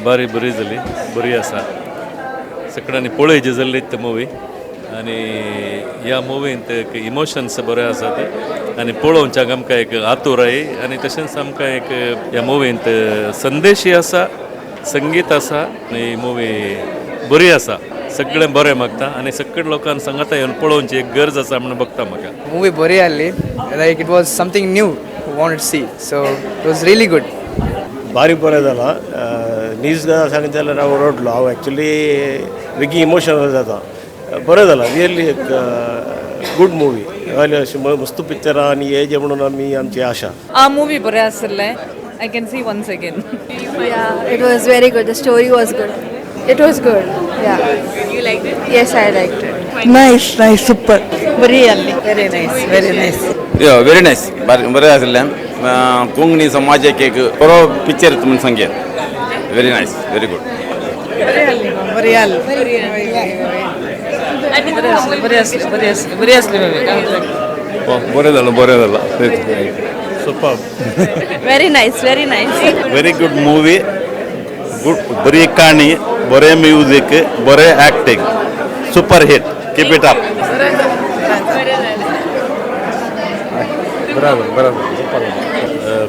बारी बरी जाली, बरी आसा. सगळ्यांनी पळयची जाल्ली ती मुवी आनी ह्या मुवींत एक इमोशन्स बरे आसात आनी पळोवच्याक आमकां एक आतुराय आनी तशेंच आमकां एक ह्या मुवींत संदेशय आसा, संगीत आसा आनी मुवी बरी आसा. सगळें बरें मागता आनी सगळे लोकांक सांगता, येवन पळोवची एक गरज आसा म्हणून बघता म्हाका. मूवी बरी आसली. Like, it was something new want see, so it was really good. भारी बरें जालां. नीज सांगता जाल्यार हांव रडलो. हांव एक्चुली बेगीन इमोशनल जाता. बरें जालां, रियली एक गूड मुवी. अशें मस्त पिक्चरां आनी येजे म्हणून आमी आमची आशा. ಆ ಮೂವಿ ಬರೇ ಆಸಲ್ಲೆ. I can see once again. Yeah, it was very good. The story was good. It was good. Yeah. You liked it? Yes, I liked it. Nice, nice, super. ಬರೀ ಅಲ್ಲಿ. Very nice, very nice. Very nice. बरें आसलें. कोंकणी समाजाक एक बरो picture म्हूण सांगया. Very nice, very good. ಬರೀ ಅಲ್ಲಿ. ಬರೀ ಅಸ್ಲಿ, ಬರೀ ಅಸ್ಲಿ, ಬರೀ ಅಸ್ಲಿ. बरें जालें, बरें जालां. Super. Very nice, very nice. Very good movie, good. बरी काणी, बरें म्युजीक, बरें acting. Super hit, keep it up. बराबर बराबर, सुपर.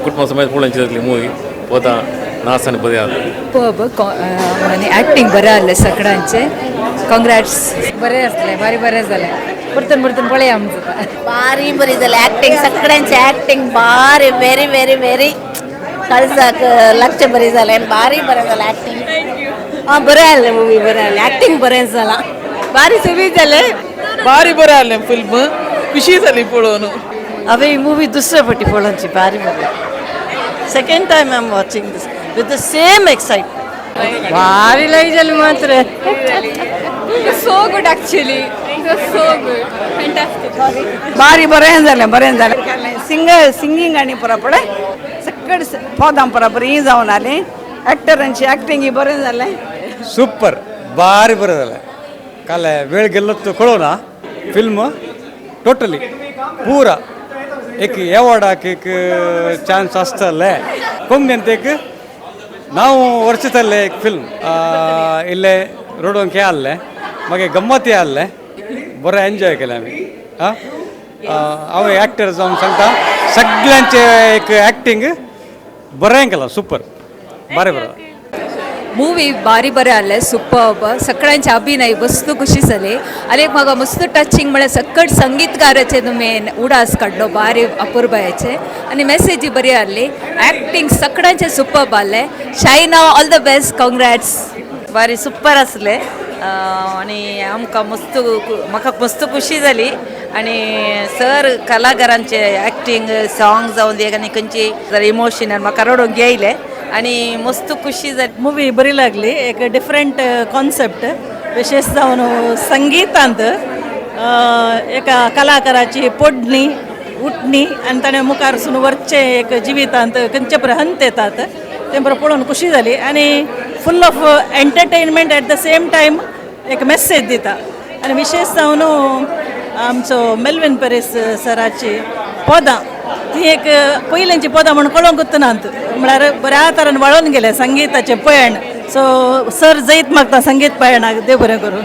कुटुंबा समेत पळोवची जातली मुवी. पोता नाच आनी बरें आसा. सुपर्ब आनी ॲक्टिंग बरें आहलें सगळ्यांचें. काँग्रेट्स. बरें असलें, भारी बरें जालें. परतून परतून पळया आमचं. ಭಾರಿ ಬರಿ ಆ್ಯಕ್ಟಿಂಗ್, ಸಕ್ಕಡೆಂಚೆ ಆ್ಯಕ್ಟಿಂಗ್ ಭಾರಿ. ವೆರಿ ವೆರಿ ವೆರಿ ಕಳ್ಸಕ್ ಲಕ್ಷ ಬರಿ जालें. ಭಾರಿ ಬरे जालें ಆ್ಯಕ್ಟಿಂಗ್. ಹಾಂ, बरें आसलें मूवी, बरें आसलें ಆ್ಯಕ್ಟಿಂಗ್, बरें जालां. भारी सुबी जालें. ಭಾರಿ ಬರ ಅಲ್ಲೇ ಫಿಲ್ಮ್, ಖುಷಿ जाली पळोवन. अवे ही मूवी दुसरे फावटी पळोवची, भारी बरी. Second time I am watching this with the same excitement. ಭಾರಿ ಲೈಕ್ जाली ಮಾತ್ರ. So good, actually. It was so good. Fantastic. ಭಾರಿ बरें जालें, बरें जालें. सिंगर सिंगींग आनी पुरा पळय सकट पोदां पुरा बरी जावन आली. ॲक्टरांची ॲक्टिंग बरें जालें. ಸೂಪರ್, ಭಾರಿ ಬರೋದಲ್ಲ. ಕಾಲೆ ವೇळ ಗೆಲ್ಲತ್ತು ಕೊಳೋಣ. ಫಿಲ್ಮ್ ಟೋಟಲಿ ಪೂರ ಏಕ್ ಎವಾರ್ಡ್ ಏಕ್ ಚಾನ್ಸ್ ಅಷ್ಟಲ್ಲೇ. ಕೊಂಗ್ ಅಂತ ಏಕ್ ನಾವು ವರ್ಷದಲ್ಲೇ ಫಿಲ್ಮ್ ಇಲ್ಲೇ ರೋಡೋಂಕೆ ಅಲ್ಲೇ ಮಗೆ ಗಮ್ಮತ್ತೆ ಅಲ್ಲೇ ಬರೋ ಎಂಜಾಯ್ केलें आमी. हां, हांव ॲक्टर जावन सांगता, सगळ्यांचे एक ॲक्टिंग बरें केलां. सुपर, बरें बरें. मूवी भारी बरें आहलें, सुपर्ब. सगळ्यांचे अभिनय मस्त खुशी जाली आनी एक म्हाका मस्त टचिंग म्हळ्यार सकट संगीतकाराचे तुमी उडास काडलो, भारी अपुरबायेचे आनी मेसेजी बरी आहली. ॲक्टिंग सगळ्यांचे सुपर्ब आहलें. Shaina, all the best, congrats. भारी सुपर आसले आनी आमकां मस्त, म्हाका मस्त खुशी जाली. आनी सर कलाकारांचे ॲक्टिंग, सॉंग जावन दी आनी खंयची इमोशनल म्हाका रडूंक येयलें आनी मस्त खुशी जाली. मूवी बरी लागली. एक डिफरंट कॉन्सेप्ट, विशेष जावन संगीतांत एका कलाकाराची पोडणी, उठणी आनी ताणें मुखार सून वरचें एक जिवितांत खंयचे परे हंत येतात तें बरें पळोवन खुशी जाली. आनी full of entertainment, at the same time एक मेसेज दिता. आनी विशेष जावन आमचो मेल्विन पेरीस सराची पदां, ती एक पयलींची पदां म्हूण कळोंकूच नात, म्हळ्यार बऱ्या तरेन वळोन गेले संगीताचें पयण. सो सर जैत मागता संगीत पयणाक. देव बरें करूं.